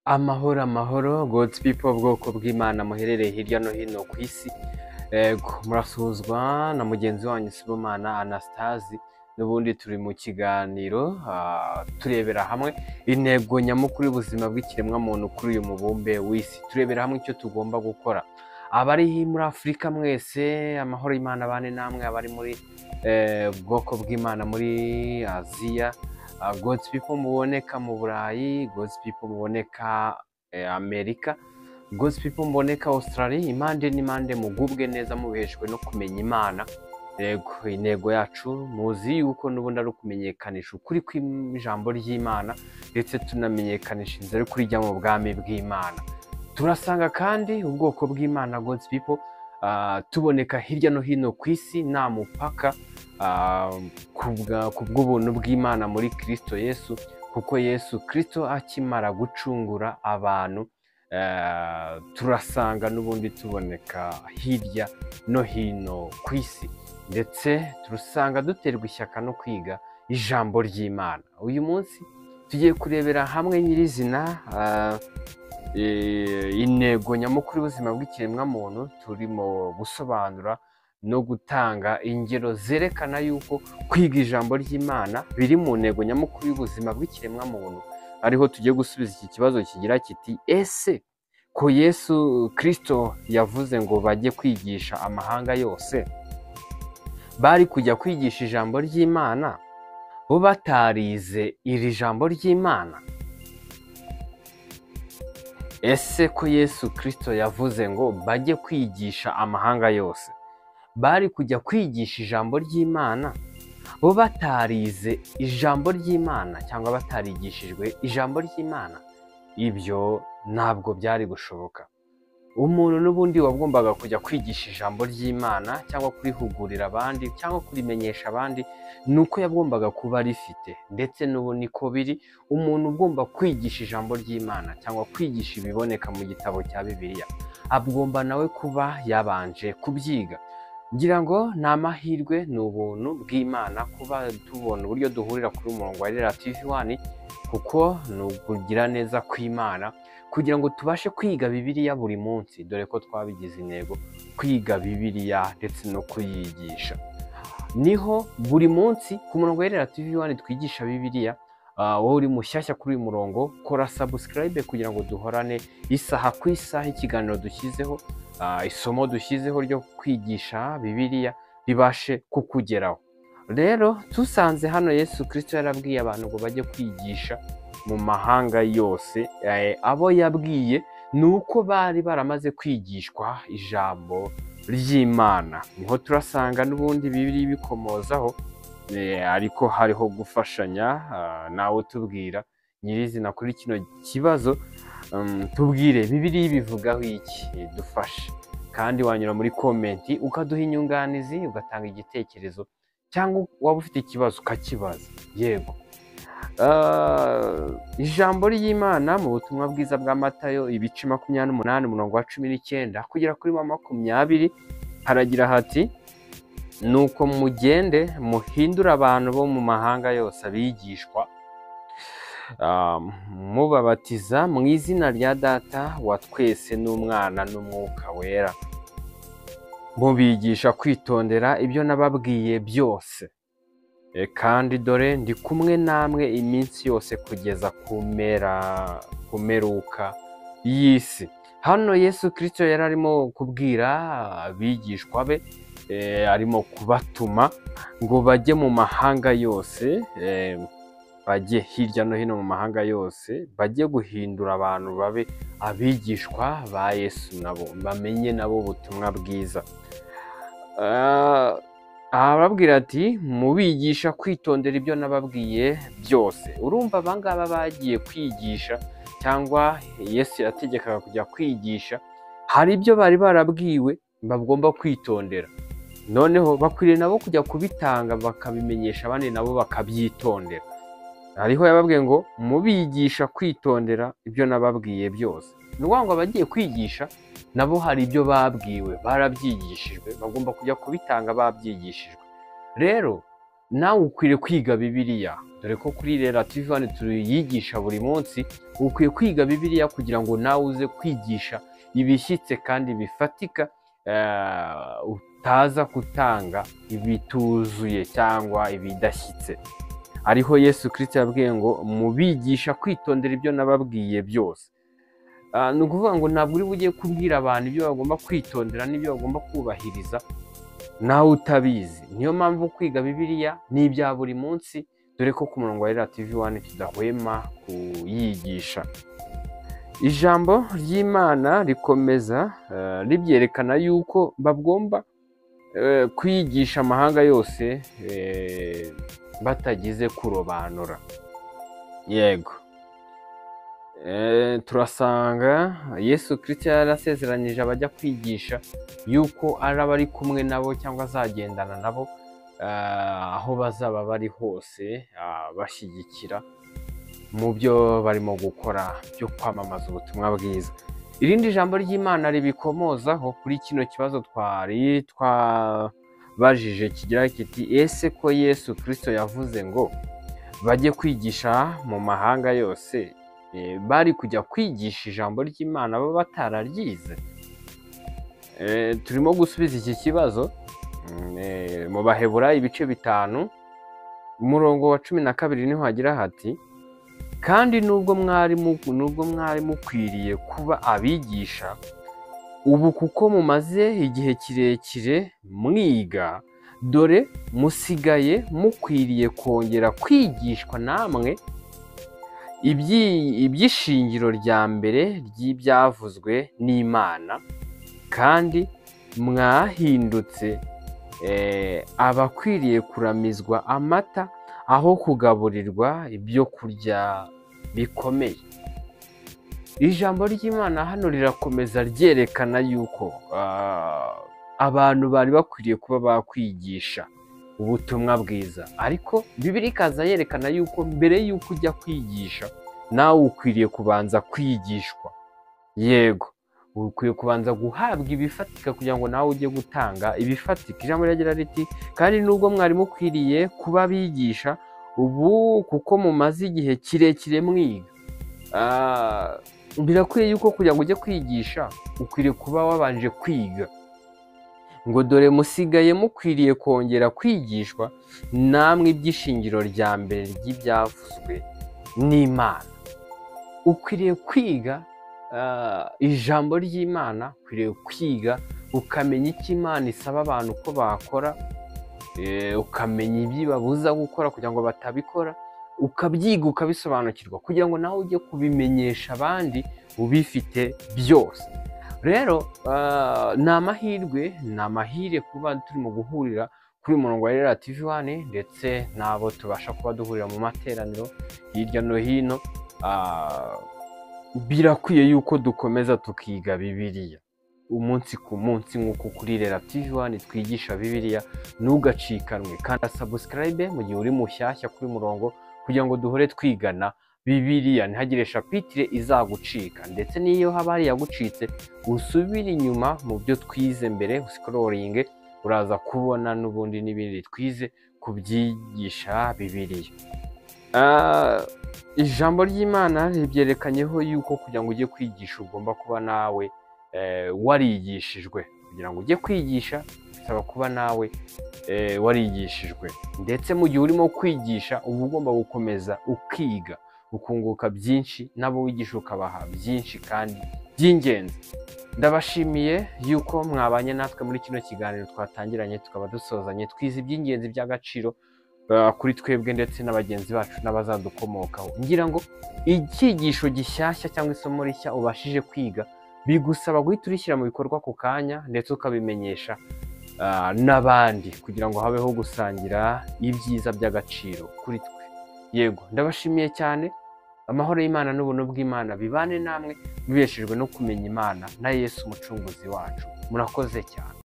Amahoro amahoro God's people, ubwoko bw'Imana muherereye hirya no hino ku isi. Ego, murasuhuzwa na mugenzi wanyu Sibomana Anastase. N'ubundi turi mu kiganiro turebera hamwe intego nyamukuru y'ubuzima bw'ikiremwamuntu kuri uyu mubumbe w'isi, turebera hamwe icyo tugomba gukora. Abari muri Afurika mwese, amahoro y'Imana abane namwe. Abari muri bwoko bw'Imana muri Aziya, God's people muboneka mu Burayi, God's people muboneka Amerika, God's people muboneka Australia, impande n'impande, mugubwe neza mubiheshwe no kumenya Imana. Yego, intego yacu muzi yuko n'ubundi ari ukumenyekanisha ukuri kw'ijambo ry'Imana, ndetse tunamenyekanisha inzira yo kurijya mu bwami bw'Imana. Turasanga kandi ubwoko bw'Imana, God's people, tuboneka hirya no hino ku isi nta mupaka, ku bw'ubuntu bw'Imana muri Kristo Yesu, kuko Yesu Kristo akimara gucungura abantu, turasanga n'ubundi tuboneka hirya no hino ku isi, ndetse turasanga duterwa ishyaka no kwiga ijambo ry'Imana. Uyu munsi tugiye kurebera hamwe nyirizina intego nyamukuru y'ubuzima bw'ikiremwamuntu. Turimo gusobanura no gutanga ingero zerekana yuko kwiga ijambo ry'Imana biri mu ntego nyamukuru y'ubuzima bw'ikiremwamuntu, ariho tugiye gusubiza iki kibazo kigira kiti: ese ko Yesu Kristo yavuze ngo bajye kwigisha amahanga yose, bari kujya kwigisha ijambo ry'Imana bo batarize iri jambo ry'Imana? Ese ko Yesu Kristo yavuze ngo bajye kwigisha amahanga yose, bari kujya kwigisha ijambo ry'Imana bo batarize ijambo ry'Imana cyangwa batarigishijwe ijambo ry'Imana? Ibyo ntabwo byari gushoboka. Umuntu n'ubundi wagombaga kujya kwigisha ijambo ry'Imana cyangwa kurihugurira abandi cyangwa kurimenyesha abandi, ni uko yagombaga kuba rifite. Ndetse n'ubu niko biri, umuntu ugomba kwigisha ijambo ry'Imana cyangwa kwigisha ibiboneka mu gitabo cya Bibiliya agomba nawe kuba yabanje kubyiga. Ngira ngo ni amahirwe, ni ubuntu bw'Imana kuba tubona uburyo duhurira kuri umurongo wa Irera TV One, kuko ni ukugira neza kw'Imana kugira ngo tubashe kwiga Bibiliya buri munsi, dore ko twabigize intego kwiga Bibiliya ndetse no kuyigisha. Niho buri munsi ku murongo wa Irera TV One twigisha Bibiliya. Wowe uri mushyashya kuri uyu murongo, kora subscribe kugira ngo duhorane isaha ku isaha ikiganiro dushyizeho, isomo dushyizeho ryo kwigisha Bibiliya ribashe kukugeraho. Rero tusanze hano Yesu Kristo yarabwiye abantu ngo bajye kwigisha mu mahanga yose. Abo yabwiye ni uko bari baramaze kwigishwa ijambo ry'Imana. Niho turasanga n'ubundi Bibiliya bikomozaho, ariko hariho gufashanya. Nawe utubwira nyirizina kuri kino kibazo, tubwire Bibiliya bivugaho iki, dufashe. Kandi wanyura muri comment ukaduha inyunganizi, ugatanga igitekerezo, cyangwa waba ufite ikibazo ukakibaza. Yego, ijambo ry'Imana mu butumwa bwiza bwa Matayo, ibice 28, umurongo wa 19 kugera kuri wa 20, haragira hati: nuko mugende muhindure abantu bo mu mahanga yose abigishwa, mubabatiza mu izina rya Data wa twese n'Umwana n'Umwuka Wera, mubigisha kwitondera ibyo nababwiye byose. Kandi dore ndi kumwe namwe iminsi yose kugeza ku mperuka y'isi. Hano Yesu Kristo yari arimo kubwira abigishwa be, arimo kubatuma ngo bajye mu mahanga yose, bajye hirya no hino mu mahanga yose, bajye guhindura abantu babe abigishwa ba Yesu, nabo bamenye nabo ubutumwa bwiza. Arababwira ati: mubigisha kwitondera ibyo nababwiye byose. Urumva abangaba bagiye kwigisha, cyangwa Yesu yategekaga kujya kwigisha, hari ibyo bari barabwiwe bagomba kwitondera. Noneho bakwiriye nabo kujya kubitanga, bakabimenyesha abandi, nabo bakabyitondera. Hariho yababwiye ngo mubigisha kwitondera ibyo nababwiye byose. Ni ukuvuga ngo abagiye kwigisha nabo hari ibyo babwiwe, barabyigishijwe, bagomba kujya kubitanga babyigishijwe. Rero nawe ukwiriye kwiga Bibiliya. Dore ko kuri Rera TV 1 tuyigisha buri munsi. Ukwiye kwiga Bibiliya kugira ngo nawe uze kwigisha ibishyitse kandi bifatika, utaza gutanga ibituzuye cyangwa ibidashyitse. Ariho Yesu Kristo yabwiye ngo mubigisha kwitondera ibyo nababwiye byose. Ni ukuvuga ngo ntabwo uri bujye kubwira abantu ibyo bagomba kwitondera n'ibyo bagomba kubahiriza nawe utabizi. Niyo mpamvu kwiga Bibiliya ni ibya buri munsi, dore ko ku murongo wa Rera TV 1 tudahwema kuyigisha. Ijambo ry'Imana rikomeza ribyerekana yuko bagomba kwigisha amahanga yose batagize kurobanura. Yego, turasanga Yesu Kristo yarasezeranyije abajya kwigisha yuko araba ari kumwe nabo cyangwa azagendana nabo aho bazaba bari hose, bashyigikira mu byo barimo gukora byo kwamamaza ubutumwa bwiza. Irindi jambo ry'Imana ribikomozaho kuri kino kibazo twari twabajije kigira kiti: ese ko Yesu Kristo yavuze ngo bajye kwigisha mu mahanga yose, bari kujya kwigisha ijambo ry'Imana bo batararyize? Turimo gusubiza iki kibazo mu Baheburayo ibice 5 umurongo wa 12, niho hagira hati: kandi nubwo mwari mukwiriye kuba abigisha, ubu kuko mumaze igihe kirekire mwiga, dore musigaye mukwiriye kongera kwigishwa namwe iby'ishingiro rya mbere ry'ibyavuzwe n'Imana, kandi mwahindutse abakwiriye kuramizwa amata aho kugaburirwa ibyo kurya bikomeye. Ijambo ry'Imana hano rirakomeza ryerekana yuko abantu bari bakwiriye kuba bakwigisha ubutumwa bwiza, ariko Bibiliya ikaza yerekana yuko mbere yuko ujya kwigisha nawe ukwiriye kubanza kwigishwa. Yego, ukwiye kubanza guhabwa ibifatika kugira ngo nawe ujye gutanga ibifatika. Ijambo riragira riti: kandi nubwo mwari mukwiriye kuba abigisha, ubu kuko mumaze igihe kirekire mwiga. Birakwiye yuko kugira ngo ujye kwigisha ukwiriye kuba wabanje kwiga. Ngo dore musigaye mukwiriye kongera kwigishwa namwe iby'ishingiro rya mbere ry'ibyavuzwe n'Imana. Ukwiriye kwiga ijambo ry'Imana, ukwiriye kwiga ukamenya icyo Imana isaba abantu ko bakora, ukamenya ibyo gukora kugira ngo batabikora, ukabyiga ukabisobanukirwa kugira ngo nawe ujye kubimenyesha abandi ubifite byose. Rero ni amahirwe, ni amahire kuba turimo guhurira kuri murongo wa Rera TV 1 ndetse n'abo tubasha kuba duhurira mu materaniro hirya no hino. Birakwiye yuko dukomeza tukiga Bibiliya umunsi ku munsi, nk'uko kuri Rera TV 1 twigisha Bibiliya. Ntugacikanwe, kanda subscribe mu gihe uri mushyashya kuri murongo kugira ngo duhore twigana Bibiliya, ntihagire chapitre izagucika, ndetse n'iyo haba hari yagucitse usubire inyuma mu byo twize mbere, uscrollinge, uraza kubona n'ubundi n'ibindi twize kubyigisha Bibiliya. Ijambo ry'Imana ribyerekanyeho yuko kugira ngo ujye kwigisha ugomba kuba nawe warigishijwe. Kugira ngo ujye kwigisha bisaba kuba nawe warigishijwe, ndetse mu gihe urimo kwigisha uba ugomba gukomeza ukiga, ukunguka byinshi, n'abo wigisha ukabaha byinshi kandi by'ingenzi. Ndabashimiye yuko mwabanye natwe muri kino kiganiro twatangiranye tukaba dusozanye, twize iby'ingenzi by'agaciro kuri twebwe ndetse n'abagenzi bacu n'abazadukomokaho. Ngira ngo icyigisho gishyashya cyangwa isomo rishya ubashije kwiga bigusaba guhita urishyira mu bikorwa ako kanya, ndetse ukabimenyesha n'abandi kugira ngo habeho gusangira ibyiza by'agaciro kuri twe. Yego, ndabashimiye cyane. Amahoro y'Imana n'ubuntu bw'Imana bibane namwe, mubeshejwe no kumenya Imana na Yesu umucunguzi wacu. Murakoze cyane.